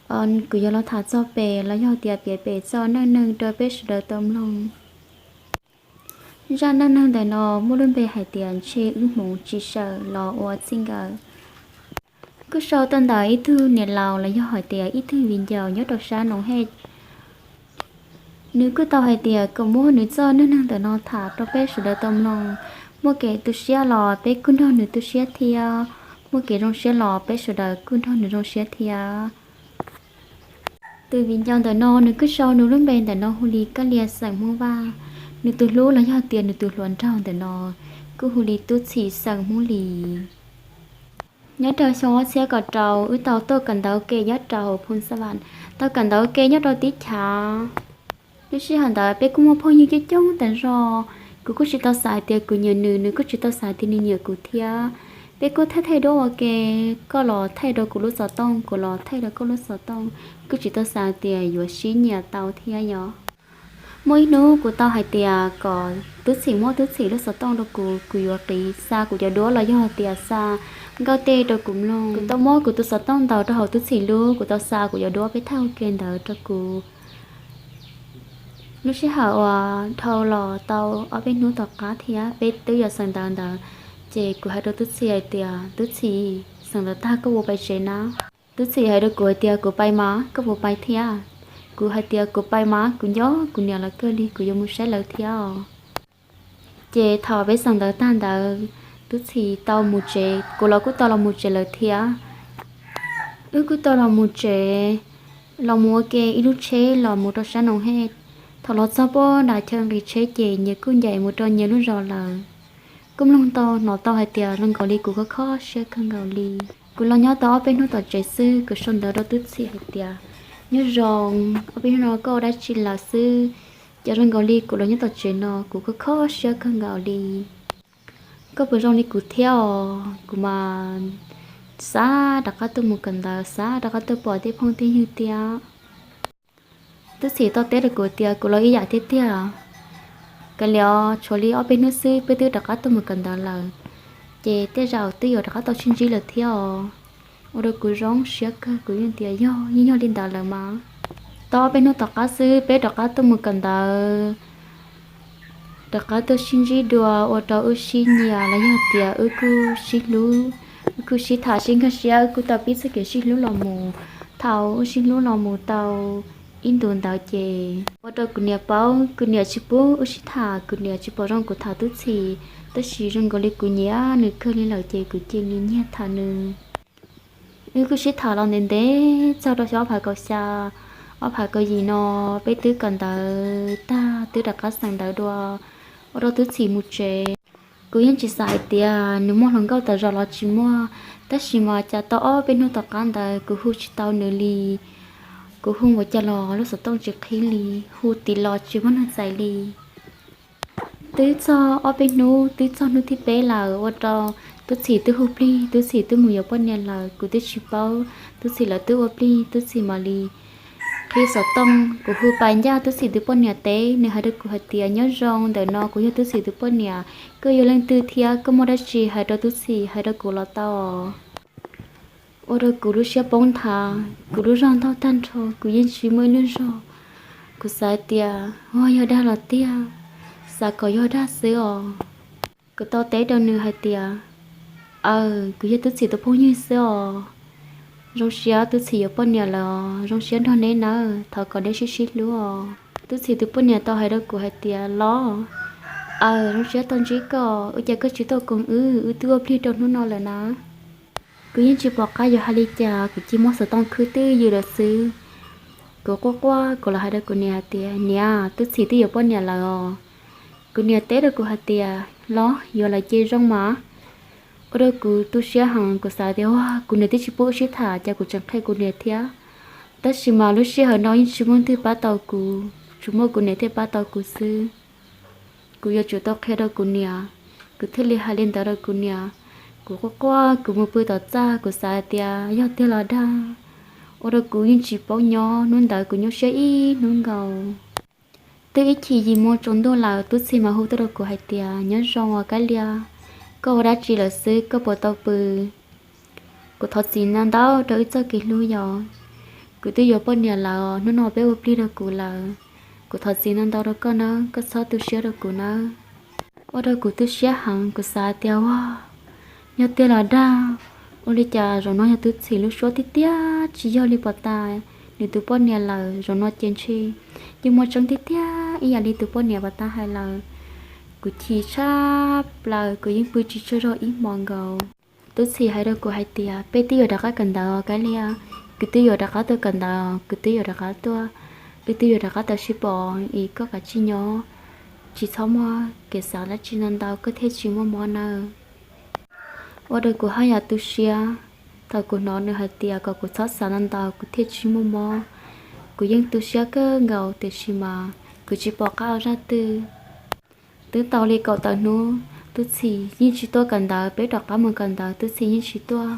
Kuv yuav los tham txog pem los yog tias piav pem txog neej neeg rau peb sawv daws tau mloog. Zaj neej neeg ntawm no muaj lub npe hais tias ntshe wb hmoov tsis sawm los ua txij nkawm. Kuj sau tau ntawm ib tug niam laus los yog hais tias ib tug viv ncaus nyob rau sab Noov Hej. Nws kuj tau hais tias kom muab nws txoj neej neeg ntawm no tham rau peb sawv daws tau mloog. Muaj kev tu siab los peb kuj nrog nws tu siab thiab, muaj kev zoo siab los peb sawv daws kuj nrog nws zoo siab thiab. Tus viv ncaus ntawm no nws kuj sau nws lub npe ntawm no hu li Kab Lia xeem Hmoob Vaj. Nws tus hlub los yog tias nws tus hluas nraug ntawm no kuj hu li Tub Txhim xeem Hmoob Lis. Nyob rau xyoo ob txhiab kaum rau wb tau tuaj kawm ntawv ua ke nyob rau Phoos Xas Vas, tau kawm ntawv ua ke nyob rau teb chaws. Lub sij hawm ntawd peb kuj muaj phooj ywg coob coob tas zog. Kuv kuj tsis tau xav hais tias kuv nyiam nws, nws kuj tsis tau xav tias nws nyiam kuv thiab. Peb kuj thaij thaij duab ua ke, koj los thaij rau kuv lub xov tooj, kuv los thaij rau koj lub xov tooj, kuj tsis tau xav tias yuav sib nyiam tau thiab yom. Muaj ib hnub kuv tau hais tias kom Tub Txhim muab Tub Txhim lub xov tooj rau kuv, kuv yuav qiv xa kuv cov duab los yog tias xa nkauj tej rau kuv mloog. Kuv tau muab kuv tus xov tooj ntaus rau hauv Tub Txhim lub, kuv tau xa kuv cov duab peb thaij ua ke ntawd rau kuv. Lub sij hawm uas dhau los tau ob peb hnub tom qab thiab peb twb yuav xeem ntawv ntawd, ces kuv hais rau Tub Txhim hais tias, Tub Txhim, xeem ntawv tag koj puas pais tsev na? Tub Txhim hais rau kuv hais tias, kuv pais mas, koj puas pais thiab? Kuv hais tias kuv pais mas, kuv nco kuv niam lawv kawg li, kuv yuav mus saib lawv thiab os. Ces thaum peb xeem ntawv tag ntawd, Tub Txhim tau mus tsev, kuv los kuj tau los mus tsev lawm thiab. Wb kuj tau los mus tsev, los mus ua ke ib lub tsheb los mus rau sab Noov Hej. Thaum los txog puag nram chaw nqis tsheb ces nyias kuj ncaim mus rau nyias lub zos lawm. Kuj mloog tau hnov tau hais tias zoo nkaus li kuv kho kho siab kawg nkaus li. Kuv los nyob tau ob peb hnub tom tsev xwb, kuv sau ntawv rau Tub Txhim hais tias, nyob zoo, ob peb hnub no koj ua dab tsi lawm xwb? Ces zoo nkaus li kuv los nyob tom tsev no kuv kho kho siab kawg nkaus li. Koj puas zoo li kuv thiab os? Kuv mas xav rov qab tuaj mus kawm ntawv, xav rov qab tuaj pom tej phooj tej ywg thiab. Tub Txhim tau teb rau kuv tias, kuv los ib yam thiab tiag. Kav liam, tshuav li ob peb hnub xwb peb twb rov qab tuaj mus kawm ntawv lawm, ces tej zaum twb yuav rov qab tau sib ntsib lawm thiab os. Ua rau kuv zoo siab kawg, kuv yeej tias yog, yeej yog li ntawd lawm mas. Tau ob peb hnub tom qab xwb peb rov qab tuaj mus kawm ntawv, rov qab tuaj sib ntsib dua, ua rau wb sib nyiam los yog tias wb kuj sib hlub, wb kuj sib tham sib nkag siab, wb kuj tau pib txoj kev sib hlub los mus. Thaum wb sib hlub los mus tau ib ntus ntawd ces ua rau kuv niam paub, kuv niam tsis pub wb sib tham, kuv niam tsis pom zoo kuv tham Tub Txhim, tab sis zoo nkaus li kuv nyiam nws kawg li lawm ces kuv cia li nyiag tham nws. Wb kuj sib tham los ntev ntev txog rau xyoo ob phav kaum xya, ob phav kaum yim no, peb twb kawm ntawv tag twb rov qab xeem ntawv dua, ua rau Tub Txhim mus tsev. Kuv yeej tsis xav hais tias nws muaj hluas nkauj tas zog los tsis muaj, tab sis mas cas tau ob peb hnub tom qab ntawd kuv hu tsis tau nws li. Kuv hu npaum cas los lub xov tooj tsis qhib li, hu tim los tsis muaj neeg txais li. Twb txog ob peb hnub, twb txog hnub thib peb lawm ua rau Tub Txhim twb hu plig, Tub Txhim twb mus yuav poj niam lawm, kuv twb tsis paub. Tub Txhim lawv twb ua plig, Tub Txhim mam li qhib xov tooj. Kuv hu pais ncaj Tub Txhim tus poj niam teb, nws hais rau kuv hais tias, nyob zoo, ntawm no kuv yog Tub Txhim tus poj niam, koj yog leej twg thiab koj muaj dab tsi hais rau Tub Txhim hais rau kuv los tau. Ua rau kuv lub siab poob nthav, kuv lub zog ntaug tag nrho, kuv yeej tsis muaj ib lub zog. Kuv xav tias, ua yog dag los tiag, xav kom yog dag xwb os. Kuv tau teb rau nws hais tias, aw, kuv yog Tub Txhim tus phooj ywg xwb os. Zoo siab Tub Txhim yuav poj niam lawm os, zoo siab nrog neb nawb, thov kom neb sib sib hlub os. Tub Txhim tus poj niam tau hais rau kuv hais tias, los, aw, zoo siab tau ntsib koj, ua cas koj tsis tuaj koom wb, wb twb ua plig rau hnub no lawm na. Kuv yeej tsis pom qab yuav hais li cas, kuv cia muab xov tooj khwb twj ywm lawm xwb. Kuv quaj quaj, kuv los hais rau kuv niam hais tias, niam, Tub Txhim twb yuav poj niam lawm os. Kuv niam teb rau kuv hais tias, los, yuav lawm ces zoo mas. Ua rau kuv tu siab heev, kuv xav tias, ua, kuv niam twb tsis pub wb sib tham, cas kuv tseem qhia kuv niam thiab. Tab sis mas lub sij hawm no yeej tsis muaj leej twg pab tau kuv, tsuas muaj kuv niam thiaj pab tau kuv xwb. Kuv yuav tsum tau qhia rau kuv niam. Kuv thiaj li hais li ntawd rau kuv niam. Kuv quaj quaj, kuv mus pw tom txaj, kuv xav hais tias yog tiag los dag. Ua rau kuv yeej tsis paub nyob, hnub ntawd kuv nyuaj siab ib hnub nkaus. Twb ib chim yim moo tsaus ntuj lawm, Tub Txhim mas hu tuaj rau kuv hais tias, nyob zoo os Kab Lia, koj ua dab tsi lawm xwb, koj puas tau pw? Kuv thov txim ntau ntau rau wb txoj kev hlub yos. Kuv twb yuav poj niam lawm, hnub no peb ua plig rau kuv lawm. Kuv thov txim ntau ntau rau koj nawb, koj txhob tu siab rau kuv nawb. Ua rau kuv tu siab heev, kuv xav tias ua, yog tiag los dag, ua li cas zaum no yog Tub Txhim lub suab tiag tiag tsis yog li pom tas nws tus poj niam lawm, zaum no ces ntshe yeej muaj tseeb tiag tiag ib yam li tus poj niam pom tas hais lawm. Kuv chim tshaj plaws, kuv yeej pw tsis tsaug zog ib hmos nkaus. Tub Txhim hais rau kuv hais tias peb twb yuav rov qab kawm ntawv os Kab Lia, kuv twb yuav rov qab tuaj kawm ntawv, kuv twb yuav rov qab tuaj, wb twb yuav rov qab tau sib pom es koj kav tsij nyob, tsis txhob muaj kev xav dab tsi ntau ntau koj thiaj tsis muaj mob nawb. Ua rau kuv haj yam tu siab, thaum kuv hnov nws hais tias kom kuv txhob xav ntau ntau kuv thiaj tsis muaj mob. Kuv yeej tu siab kawg nkaus tiam sis mas kuv tsis pom qab ua zaj twg. Twb tau li kaum tawm hnub Tub Txhim yeej tsis tuaj kawm ntawv, peb rov qab mus kawm ntawv Tub Txhim yeej tsis tuaj,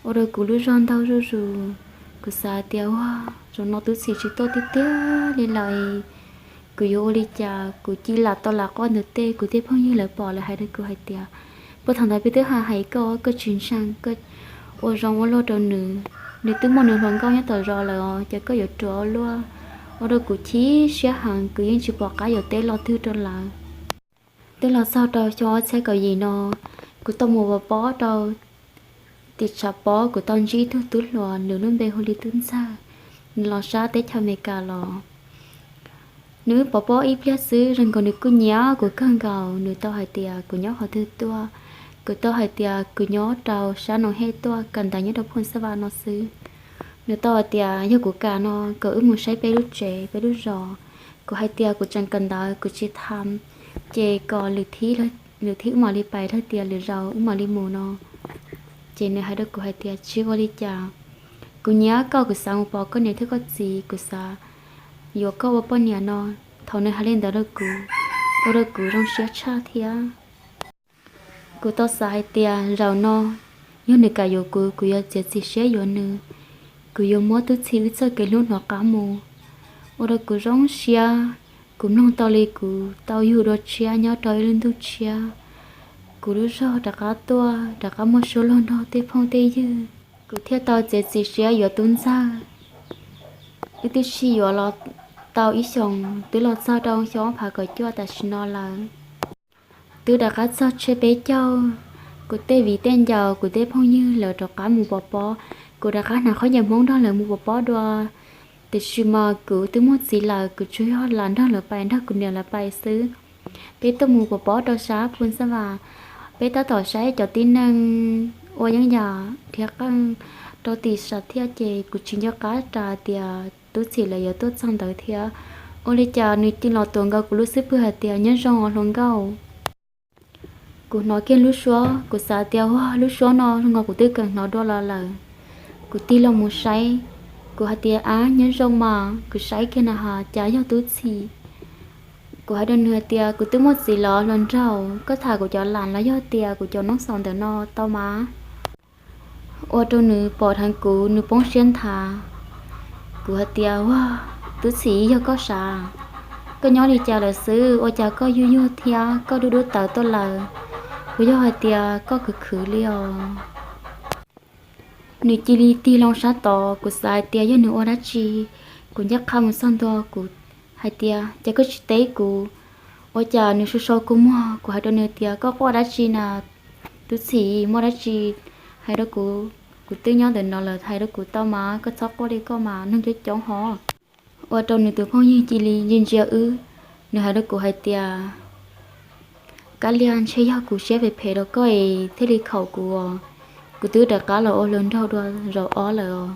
ua rau kuv lub zog ntaug zuj zus. Kuv xav tias ua, zaum no Tub Txhim tsis tuaj tiag tiag li lawm, kuv yuav ua li cas? Kuv cia li lam tau lam quaj ntawm tej, kuv tej phooj ywg lawv pom lawv hais rau kuv hais tias puag thaum ntawd peb twb hais hais koj, koj tsis ntseeg, koj ua zoo ua luaj rau nws, nws twb muaj nws hluas nkauj nyob tom zos lawm os, ces koj yuav ruam ua luaj. Ua rau kuv chim siab heev, kuv yeej tsis pom qab yuav teb lo twg rau lawv. Twb los txog rau xyoo ob txhiab kaum yim no, kuv tau mus pov pob rau tim tshav pob, kuv tau ntsib ib tug tub hluas, nws lub npe hu li Tub Ntxawg, nws los sab teb chaws Amelikas los. Nws wb pov pob ib pliag xwb, zoo nkaus nws kuj nyiam kuv kawg nkaus, nws tau hais tias kuv nyob qhov twg tuaj, kuv tau hais tias kuv nyob rau sab Noo Hej tuaj, kawm ntawv nyob rau Phoos Xab Vas no xwb. Nws tau hais tias yog kuv kam no kom wb mus saib peb lub tsev peb lub zos. Kuv hais tias kuv tseem kawm ntawv kuv tsis tham, ces kom lwm thib, lwm thib wb mam li pais, thiab tias lwm zaus wb mam li mus no. Ces nws hais rau kuv hais tias tsis ua li cas, kuv nyiam koj, kuv xav mus pom koj niam thiab koj txiv, kuv xav yuav koj ua poj niam no. Thaum nws hais li ntawd rau kuv, ua rau kuv zoo siab tshaj thiab. Kuv tau xav hais tias zaum no yog nws kam yuav kuv, kuv yuav txiav txim siab yuav nws, kuv yuav muab Tub Txhim wb txoj kev hlub hnov qab mus. Ua rau kuv zoo siab, kuv mloog tau li kuv tau yug dua tshiab nyob rau ib lub ntuj tshiab. Kuv lub zog rov qab tuaj, rov qab muaj suab luag nrog tej phooj tej ywg, kuv thiaj tau txiav txim siab yuav Tub Ntxawg. Wb twb sib yuav los tau ib xyoos, twb los txog rau xyoo ob phav kaum cuaj tam sim no lawm. Twb rov qab txog tshiab peb caug, kuv tej viv tej ncaus, kuv tej phooj ywg lawv rov qab mus pov pob, kuv rov qab hnav khaub ncaws Hmoob nrog lawv mus pov pob dua. Tiam sis mas kuv twb muaj txiv lawm, kuv tsuas yog lam nrog lawv pais, nrog kuv niam lawv pais xwb. Peb tuaj mus pov pob rau sab Phoos Xab Vas, peb tab tom saib cov tib neeg ua yeeb yam nrhiav qeej rau tim sam thiaj, ces kuv tsis nco qab ras tias Tub Txhim lawv yuav tuaj txog ntawd thiab. Ua li cas nws cia li los tuav nkaus kuv lub xub pwg hais tias nyob zoo os hluas nkauj. Kuv hnov kiag lub suab, kuv xav tias ua lub suab no zoo nkaus kuv twb kawm hnov dua los lawm. Kuv tig los mus saib, kuv hais tias ab nyob zoo mas, kuv saib kiag na has cas yog Tub Txhim. Kuv hais rau nws hais tias kuv twb muaj txiv los hluas nraug, koj tham kuv cov lam los yog tias kuv cov noob xaus ntawm no tau mas? Ua rau nws pom dheev kuv, nws poob siab nthav. Kuv hais tias ua, Tub Txhim, yog koj sav, koj nyob li cas lawm xwb, ua cas koj yuag yuag thiab koj dub dub tawv tuaj lawm? Puas yog hais tias koj khwv khwv li os? Nws cia li tig loo sab tod, kuv xav hais tias yog nws ua dab tsi. Kuv ncaj qha mus txog ntua, kuv hais tias ces koj tsis teb kuv, ua cas nws sau sau kua muag. Kuv hais rau nws tias koj quaj dab tsi na Tub Txhim, muaj dab tsi hais rau kuv, kuv twb nyob ntawm no lawm, hais rau kuv tau mas, koj txhob quaj li, koj mas neeg coob coob hov. Ua rau nws tus phooj ywg cia li ntsia ntsia wb, nws hais rau kuv hais tias Kab Lia, ntshe yog kuv siab phem phem rau koj es thiaj li khaum kuv os. Kuv twb rov qab los ua hluas nraug dua zaum ob lawm os.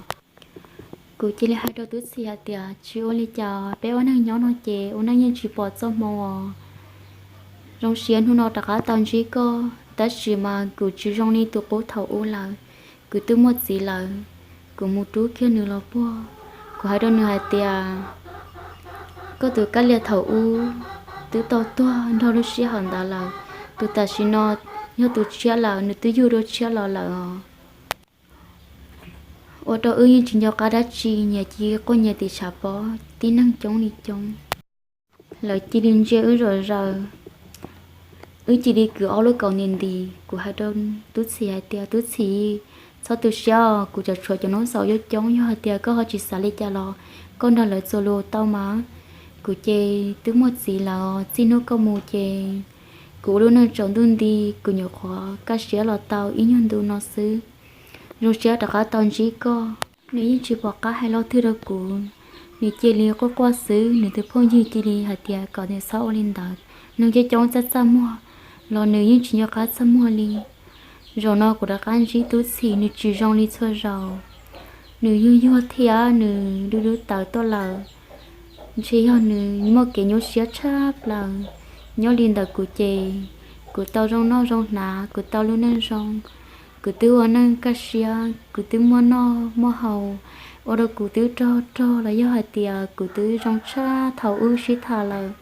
Kuv cia li hais rau Tub Txhim hais tias tsis ua li cas, peb ua neeg nyob no ces ua neej yeej tsis pom txoj hmoo os. Zoo siab hnub no rov qab tau ntsib koj, tab sis mas kuv tsis zoo li tus qub thaum ub lawm. Kuv twb muaj txiv lawm, kuv mus rub kiag nws los puag. Kuv hais rau nws hais tias koj tus Kab Lia thaum ub twb tau tuag nrog lub sij hawm ntawd lawm, tus tam sim no yog tus tshiab lawm, nws twb yug dua tshiab los lawm os. Ua rau wb yeej tsis nco qab dab tsi, nyias cia li quaj nyias tim tshav pob, tib neeg coob li coob. Lawv cia li ntsia wb zom zaws, wb cia li kwv ob lub kaus nti nti. Kuv hais rau Tub Txhim hais tias Tub Txhim, Txhob tu siab, kuv tseem tshuav cov nub xaus coob coob, yog hais tias koj ho tsis xav li cas los koj nrog lawv txuas lus tau mas. Kuv ces twb muaj txiv lawm, txij hnub koj mus ces kuv ua lub neej tsaus ntuj nti, kuv nyuam qhuav kaj siab los tau ib nyuag ntu no xwb. Zoo siab rov qab tau ntsib koj. Nws yeej tsis pom qab hais lo twg rau kuv, nws cia li quaj quaj xwb. Nws tus phooj ywg cia li hais tias kom nws txhob ua li ntawd, neeg coob coob txaj txaj muag los nws yeej tsis nco qab txaj muag li. Zaum no kuv rov qab ntsib Tub Txhim, nws tsis zoo li txhua zaus. Nws yuag yuag thiab nws dub dub tawv tuaj lawm, ntshe yog nws muaj kev nyuaj siab tshaj plaws. Nyob li ntawm kuv ces kuv tau zoo noj zoo hnav, kuv tau lub neej zoo, kuv twb ua neej kaj siab, kuv twb muaj noj muaj haus, ua rau kuv twb rog rog los yog hais tias kuv twb zoo tshaj thaum wb sib tham lawm.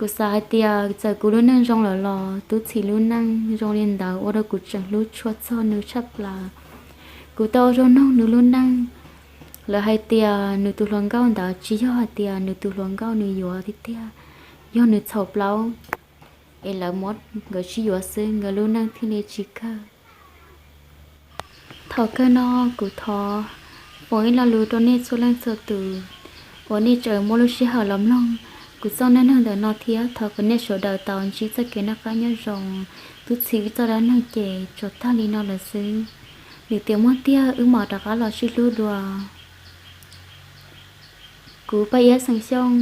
Kuv xav hais tias txawm kuv lub neej zoo lawm los Tub Txhim lub neej zoo li ntawd ua rau kuv tseem hlub tshua txog nws tshaj plaws. Kuv tau ua zoo nug nws lub neej. Lawv hais tias nws tus hluas nkauj ntawd tsis yog hais tias nws tus hluas nkauj nws yuav tiag tiag, yog nws txhaum plaub es lawv muab nkawd sib yuav xwb, nkawd lub neej thiaj li tsis kawg. Thaum kawg no kuv thov foom ib lo lus rau nej txhua leej txhua tus uas nej tseem muaj lub sij hawm los mloog kuv txoj neej neeg ntawm no thiab thov kom nej sawv daws tau ntsib txoj kev noj qab nyob zoo. Tub Txhim wb txoj dab neeg ces tsuas tag li no lawm xwb. Lwm tiam muaj tiag wb mam rov qab los sib hlub dua. Kuv Paj Iab Xeem Xyooj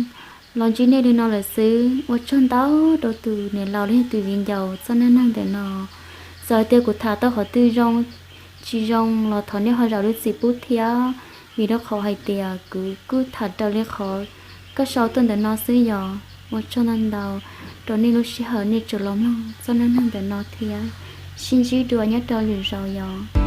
los ntsib nej li no lawm xwb. Ua tsaug ntau rau tus niam laus los yog tus viv ncaus txoj neej neeg ntawm no. Txawm tias kuv tham tau qhov twg zoo tsis zoo los thov nej ho zam lub txim pub thiab, vim rau qhov hais tias kuv kuj tham raws li qhov koj sau tuaj ntawm no xwb yog. Ua tsaug ntau ntau rau nej lub sij hawm nej tseem los mloog txoj neej neeg ntawm no thiab. Sib ntsib dua nyob rau lwm zaus yog.